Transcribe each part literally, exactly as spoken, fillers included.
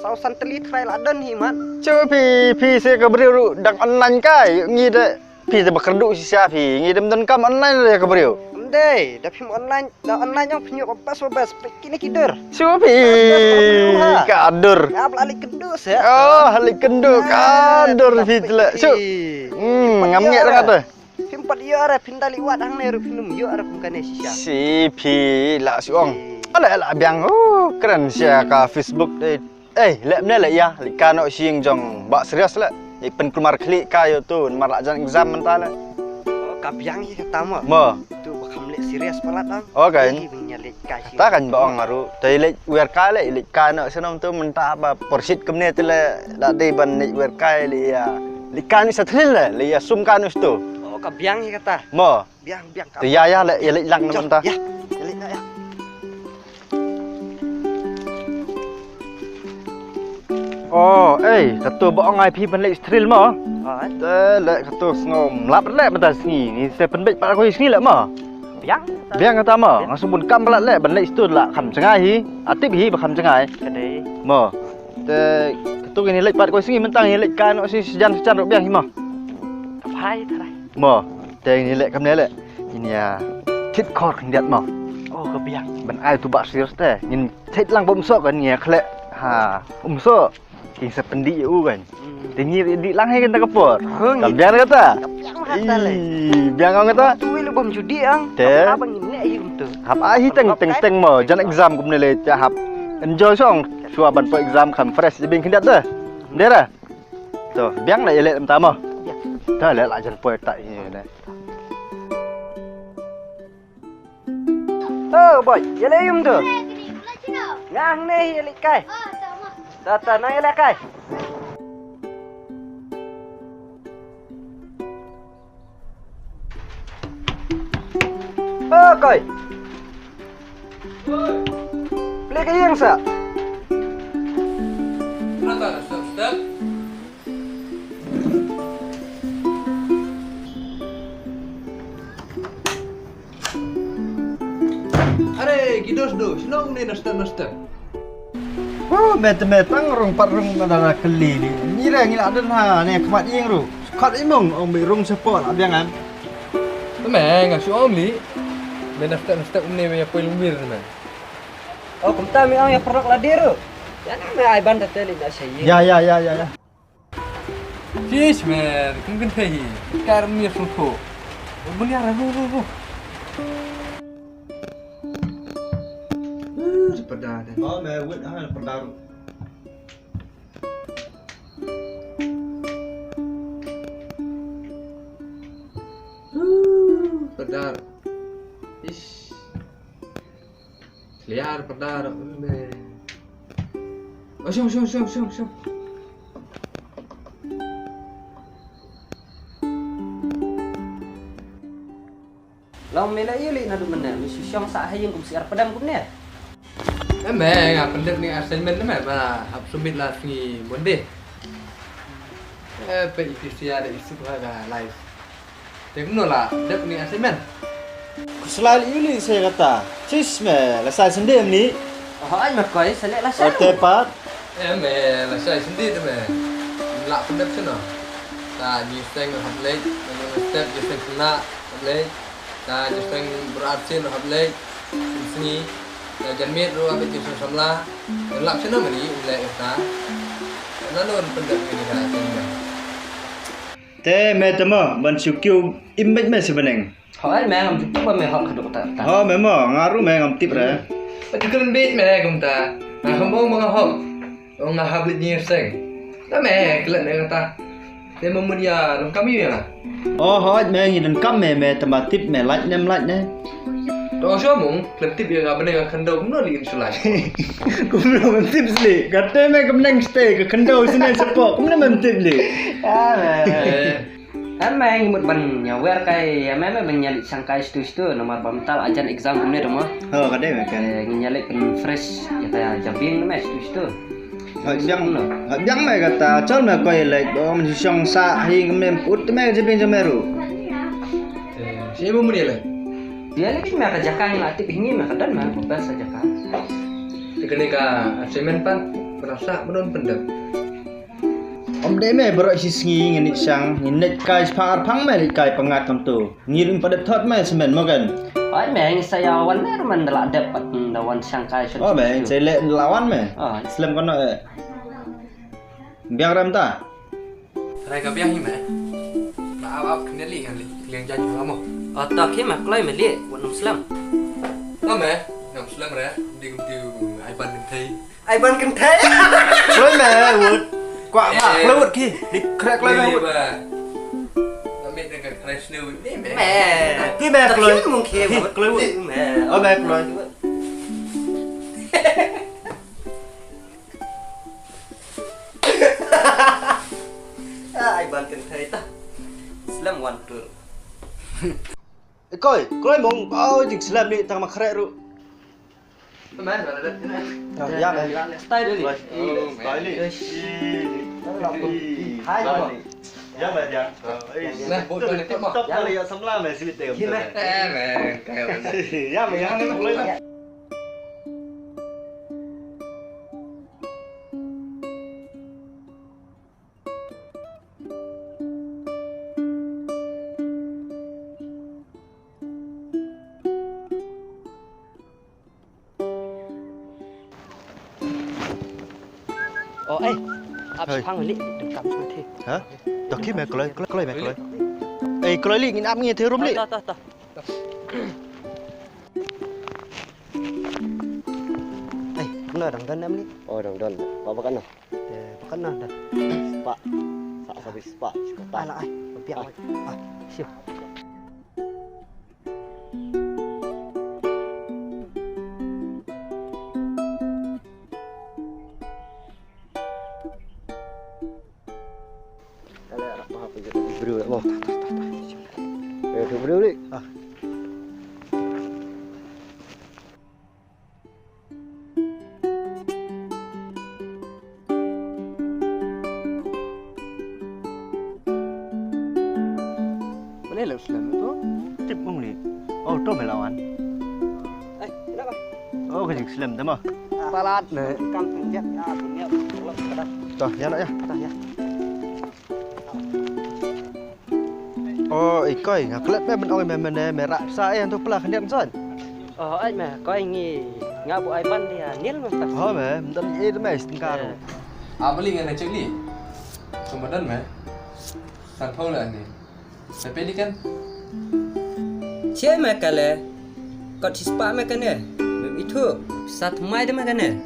Saw san tylli trai la don hi mat. Chu phi, phi se ka briew ruh dang online kai, ngi de phi de ba kyrduh shisha phi, ngi dem don kam online de ka briew. Em dei, da phim online, da online jong phi ïoh ba bas ba bas, phi kine ki dur. Chu phi, bas, bas, bas, bas, ha. Ka dur. Ngap la leit kynduh se. Oh, leit kynduh, ka dur phi tle. Chu. Hmm, ngam ngi rang ate. Phim pat ïoh re, phin da leit wad hangne ruh phin ym ïoh re kum kane shisha. Si phi la shu ong. Ala la biang, oh, kren sha ka Facebook dei. Eh, leh mne leh ïa, leit kai noh sha ïing jong Bah Serious leh. Leit pynkulmar khlieh kai ïa uto, namar la jan exam mynta leh. Oh, ka biang hi kata mo. Mo. Tu ba kham leh serious palat ang. Oh, kan. Ïa leit kai sha. Kata kan ba ong aru. Te leit wer kai leh, leit kai noh sha nom tu mynta ba por shit kumne te leh, la dei ban leit wer kai leh ïa. Leit kai noh sha thrill leh, leit ïa sum kai noh sha tu. Oh, ka biang hi kata. Mo. Biang, biang. Te ïa, ïa, leh, ïa leit lang na mynta. Ïa, ïa leit na, ïa. Oh, eh, kato ba ong ai phi ban leit thrill mo. Ah, eh. Te leh kato sngew mlap leh mynta sngi. Ngi sa pynbeit pat ko sngi leh mo. Biang. Biang kata mo. Nga shu bun kam palat leh ban leit stud la kham jngai hi. Atip hi ba kham jngai. Ka dei. Mo. Te kato ngi leit pat ko sngi mynta ngi leit kai noh shi sijan sijan ruh biang hi mo. Ka phai tharai. Mo. Te ngin leh kumne leh. Ngin ïa thied khor khyndiat mo. Oh, ka biang. Ban ai tu Bah Serious te. Ngin thied lang ba um soh kan ngin ïa khleh. Ha, um soh. Ki sa pyndih ïa u kan. Hmm. Te ngin ïa dih lang hi kan ta ka por. Hmm. Ka biang kata. Ka biang kata leh. Ih, biang kata. Tu lu bom judi ang. Te. Apa ngin leh hi um tu. Hap ai hi teng teng teng mo. Jan exam kumne leh te hap. Enjoy song. Shuwa ban poi exam kham fresh. Ïa biang khyndiat te. Dera. To, biang leh ïa leh mynta mo. Biang. To leh la jan poi ta ïa leh. Oh, boy, ïa leh ïa um tu. Nga hangne ïa leh kai. Ta ta na ïa leh kai. Oh, koi. Plie ka ïing sa. Step, step. Are, ki dos dos, shano ne na step na step. Oh, me te me tang rung pat rung na da kali ni. Ni re ngi la don ha ne khmat ïing ruh. Khat imong ong bi rung sepo la biang am. Te me nga shu ong li. Me na step na step ne me poi lumir me. Oh, kumta me ong ïa pyrlok la dir ruh. Ïa na me ai ban da te li na sha ïing. Ya, ya, ya, ya, ya. Chish, man, kum kynthei hi. Kar mi sngewthuh. Bun ïa ra, ru, ru, ru. Uh, pada dah. Oh, me wit ha pada ru. Uh, pada. Ish. Liar perdar me. Oh, shong, shong, shong, shong, shong. Long me la ïa leh naduh mynne, me shu shong sah ha ïing kum siar pdem kumne. Em, me nga pyndep ni assignment me, ma hap submit la sngi Monday. Eh, pe iti sia da isu ha ka live. Te kumno la dep ni assignment? Ku sla ïa u Li se kata. Sis me, la sai sendiri em Li? Oh, ai me koi, sa leh la sai. Ote pat. Eh me, la sai sendiri te me. La pyndep seno. Ta ni seng hap leh, ni step ni seng kena hap leh. Ta ni seng berat sin hap leh. Sini. Ta janmiet ru hap leh seng samla. Lap seno me ni leh ta. Nanu pyndep ni ka assignment. Te me te mo, ban shu kiew im beit me shi bneng. Hooid me, ngam ju tip ba me hok haduh katta katta. Ho me mo, nga ruh me ngam tip re. Ba ju kren beit me kumta. Nga hom ong ba nga hok. Ong nga hap leit ngi seng. Te me klet me kata. Te mo mut ïa donkam ïa la. Oh hooid me ngi donkam me, me te ma tip me lait ne em lait ne. To shu mung, klet tip ïa nga bneng nga khyndew kumno lei in shu lait. Kumno ngam tip sli. Kata me ka bneng stay ka khyndew sini shapoh. Kumno ngam tip li. Ah me. Eh. Em me ngi mut ban ïa wer kai, em me ban ïa leit shang kai stu stu namar ba mynta la jan exam kumne dong mo. Ho ka dei me kan. Eh, ngin ïa leit pyn fresh ïa ka jabieng me stu stu. Nga biang, nga biang me kata chal me koi leit dong men shong sa hi ngem put me jabieng jam me ru. Eh, shi mo mun ïa leit. Ïa leit me ka jaka ngi la tip hi ngi me ka don me ka best jaka. Te kane ka assignment pat. Rasa ba don pyndep. Ym dei me baroh shi sngi ngin ïa shang, ngin leit kai shipang arpang me leit kai pyngngad kumto. Ngi ruh ngim pat dep thot me shmen mo kan. Oi me, ngi sa ïa wan me ruh me, da la dep pat, hmm, da wan shang kai shen. Oh me, shen shen. Sa leh la wan me. Oh. Slem kono eh. Biang ram ta. Trai ka biang hi me. Ba ap ap kne li ngan li kliang jan jong mo. Oh, ta khi me kloi me li, wat nang slem. Ta me, ngam slem re, ding ding ai ban kynthei. Ai ban kynthei. Kloi me wut. Kwah ma, eh, kloi wut ki. Di khreh kloi me wut. Ba. Ngamit dengan khreh snew ni me. Me. Ki me kloi. Mung ki wut. Kloi wut. Me. Oh, me kloi. Ai ban kynthei ta. Slem wan tur. Eh, koi, kloi mong, oh, jing slem ni tang ma khreh ruh. Te me, la la la. Ah, ïa me. Style ni. Style ni. Hai, hai. Ïa me, ïa. Nah, buat balik tu mah. Tok kali ïa samla me sweet deh. Gila. Eh, me, kayak mana? Ïa me, ïa me, kloi. Oh, eh. Ap shipang li, dang kam shipang thi. Ha? Tok hi me kloi, kloi, kloi me kloi. Eh, kloi li, ngin ap ngi the room li. Toh, toh, toh. Eh, kumno dang don em li? Oh, dang don. Ba, ba kan noh. Eh, ba kan noh dah. Spah. Sa, sa bri spah. Spah. Ala ai, ba biang. Ah, sip. Kale rak ma pynjot bru mo. Eh, tu bru ni. Ah. Mane lem slem tu? Tip mung ni. Oh, to me lawan. Eh, kenapa? Oh, ka jingslem te mo. Palat ne. Kam pynjot ïa dunia. To, ïa noh ïa. To, ïa. Oh, i koi, nga klet me ban ong me mane me rah sa eh tu pla khyndiat son. Oh, ai me, koi ngi nga bu ai ban dia nil me ta. Oh, me, mdan eh me stingkar. A bali ngan check li. Cuma dan me. San thau la ni. Te peli kan. Che me kale. Kot sispa me kane. Mem itu. Sat mai de me kane.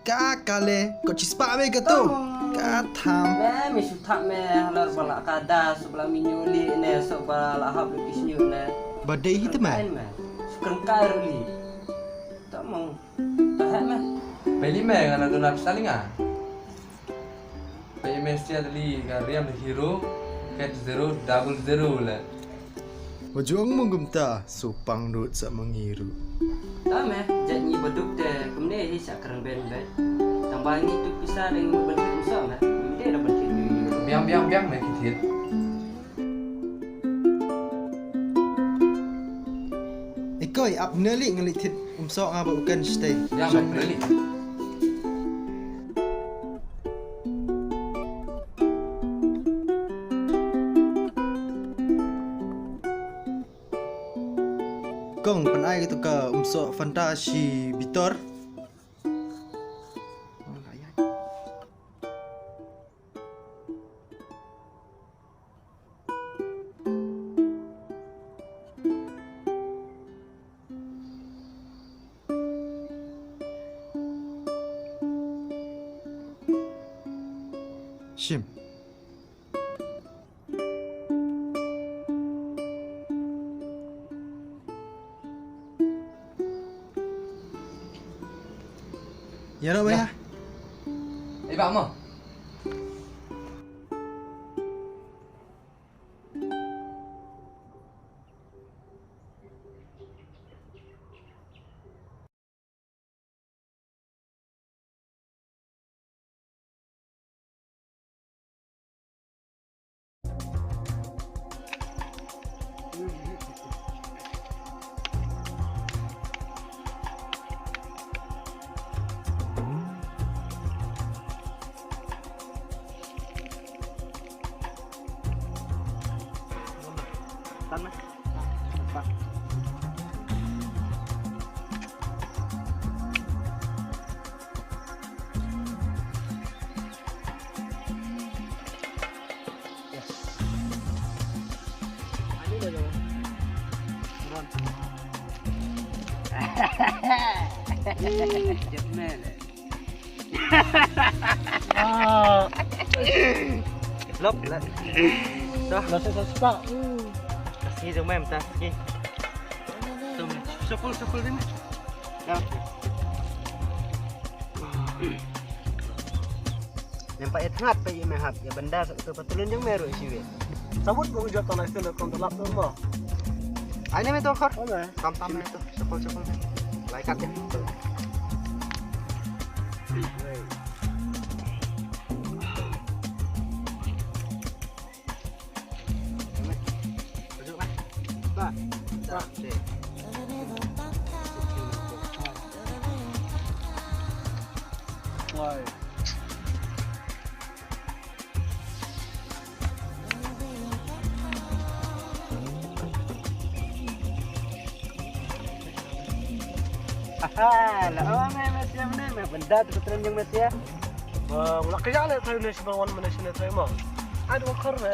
Ka kale, ko chi spah me ka to. Oh. Ka tham. Me, me shu thap me, halar ba la ka da, so ba la mi nyu li ne, so ba la hap li ki shu nyu ne. Ba dei hi te me. Ai me, shu kren kai ru li. Ta mong, ta hek me. Peli me, ngana dona pisa li nga. Peli me stia li ka riam de hero, ket zero, double zero le. Wa jong mong kumta, so pang dut sa mangiru. Ta me, jat ngi baduk te, kumne hi sa kren ben ben. Tang ba ngi tu pisa deng mo ben kum sa me, ngi de da ben kum. Biang, biang, biang me ki thied. Ikoi ap neli ngali thied um so nga ba u ken stay. Biang me neli. Kong, pynai kito ka umsoh Fanta shi bitor. Shim. Ïa noh, ïa. Ïa. Eh, ba mo. Ah. Lop lah. Dah. Dah selesai sepak. Kasih jom mem tas ki. Shuffle, shuffle ni. Dah. Nampak ïa thngat pa ïa me hap ïa benda sa tu patulun jong me ruh siwe. Sabut bung jot tang isen kon talap tu mo. Ai ne me tu khor. Kam tam me tu. Shuffle, shuffle. Laikat ya. Aha, la oh me me sia me me benda tu tren jong me sia. Ba ngulak kaya le tren ne sima wan me ne sima tren mo. Aduh kor me.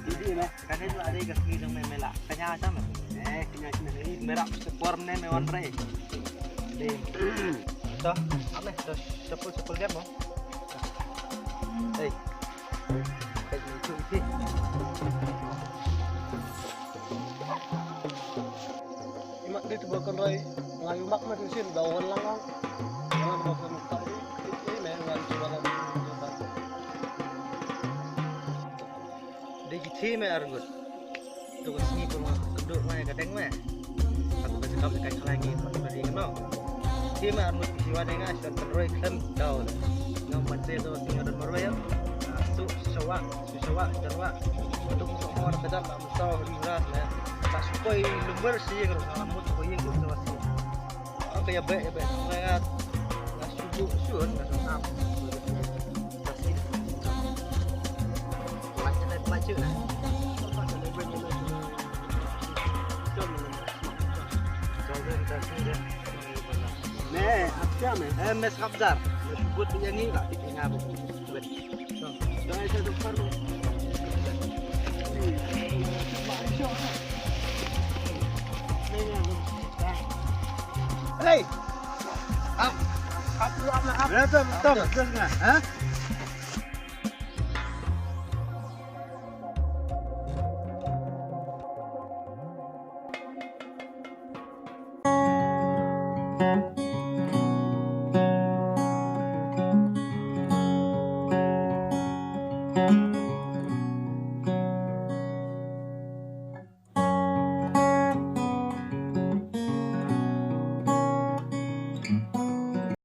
Ini me. Kan ini ada ikan sini jong me me la. Kanya aja me. Eh, kanya sini. Ini merah seporm ne me wan re. Deh. Tuh, ame tuh sepul sepul dia mo. Hei. Hei, itu itu. Imak di tu bakon rai. Ngai umak mah tu sin dawan langang. Dawan bakon tak. Ini me ngai tu bakon. Dei ki thie me arngut. To ka sngi pynlong ka duk me ka deng me. Ka to ka jingkam ka khlaiñ ngi pynlong ka dei ka no. Thie me arngut ki siwa dei nga shan pynroi khlem daw. Ngam man te to ka sngi don marwei. Su shawa, su shawa, shawa. Duk sok mo na ka dam am saw ri ras me. Ka su koi lumber si ru ngam mut ko yeng duk to ka sngi. Ka ïa beh, ïa beh. Nga, nga shu, shu, nga shu ap. Ka sih. Kuat, kuat, kuat, kuat. Me, ap siapa me? Eh, me Skapjar. Me buat punya ni lah, tiga ngabuk. Buat. Hey! Ap, ap, ap, ap. Ya, tam, tam, tam, ha?